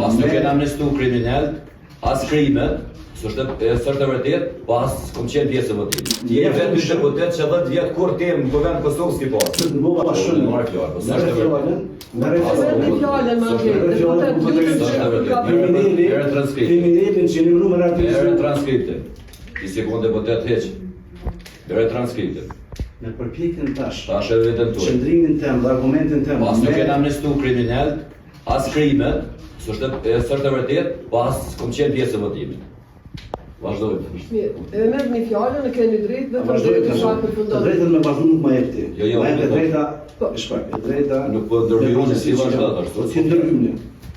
Po as nuk kena amnistu kriminal, as krimet, s'është e s'është e vërtet, po as kom qenë pjesë e votimit. Ti je vetë një deputet që 10 vjet kur tem në kuvend Kosovës ki pas. Të dëgova shumë. Marr fjalë, po Merre s'është e vërtet. fjalën, merre As fjalën. Merrni fjalën ma S'është e mirë. vërtet. Deputet, lutem S'është e që vërtet. ka Krimineli, Merre transkriptin. kriminelin që një numër aty. Merre transkriptin. Ti si kon deputet hiç. Merre transkriptin. Në përpjekjen tash, Tash edhe veten tuaj. qëndrimin tem dhe argumentin tem. Po as nuk me- kena amnistu kriminal, as krimet, s'është e s'është e vërtet, po as kom qenë pjesë e votimit. Vazhdojmë. Mirë, e merrni fjalën, e keni drejt, vetëm Vazhdoj deri tash. sa Të përfundon. drejtën me vazhdu nuk ma jep ti. Jo, jo, Ma jep e unë po- drejta, Po. e shpak, e drejta. Nuk po ndërhyni, si vazhdo, ashtu. Po si ndërhyni.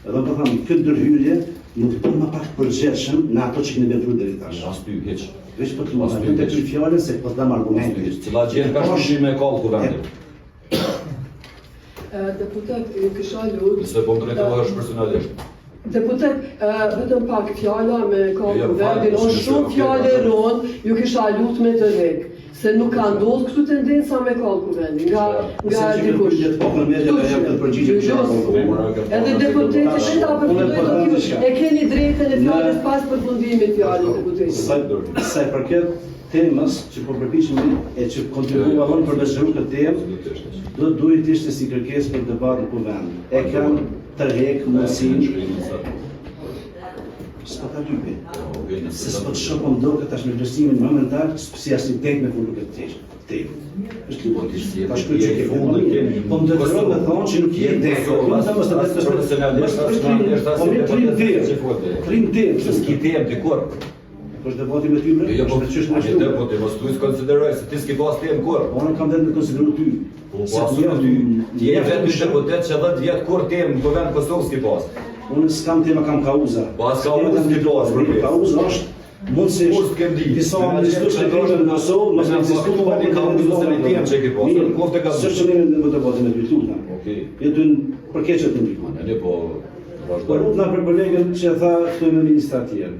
Edhe po them, këtë ndërhyrje nuk bën më pak përgjegjshëm në ato që keni vepruar deri tash. As ty hiç. Veç po të As lutem, ty të hiç. ty fjalën se po të dam As ty argumentin. hiç. Cila gjë ka shkruar me kall kuvendin. E, Deputet, ju kisha lut. Nëse po më drejtohesh personalisht. Deputet, e, vetëm pak fjala me ka Jo, jo, kuvendin, fal, është s'është shumë okay, fjalë e vazhdo. rëndë, ju kisha lut me të rek, se nuk ka ndodhur këtu tendenca me kall kuvendin, nga nga Se që dikush. kërkoj të po në media Këtu dhe jap që- këtë përgjigje Ju që lus. ka Edhe deputeti Tash, që ta unë përfundoj po do them t'ju diçka. e keni drejtën e fjalës Në- pas përfundimit fjalës deputetit. Sa sa i përket temës që po përpiqemi e që kontribuova unë për të zgjeruar këtë temë, do duhet të ishte si kërkesë për debat në kuvend. E kanë tërhek mundësinë, s'po ta lypi. Se s'po të shoh po më duket tash në vlerësimin momental, si asnjë dek me folu këtë temë. Temë. Është Po ti si je Tash kjo që je ke i fundit fundit, kemi. po më detyron me thonë që nuk je Je dek. Kosovë, Nuk them mos të as vetë profesionalisht, as nacionalisht, as Po mirë trim deputet që temë. fote. Trim temë, Se s'ki temë ti kur. Po është debati me ty bre? Jo, jo, po Është qysh më Një shtu. po ti mos thuaj konsideroj se ti s'ki pas temë kur. Po unë kam vetë me konsideru ty. Po po Se as jam- unë ty. Ti je jam- vetë një deputet që 10 vjet kur temë në kuvend Kosovës s'ki pas. Unë s'kam tema, kam kauza. Po, as kauzë s'ki pas, për besë. Kauza është mundësisht Kur s'kem di. Disa amnistu që kemi në Kosovë, mos Me na ekzistu faktu po një kauzë ose një temë që ke pas, Mirë, në koftë e ka S'është qëllimi në debati me ty tutna. Okej. Jo duhen përkeqet në ndikuar. Ne po Po vazhdoj. lutna për kolegën që tha këtu me ministra tjerë.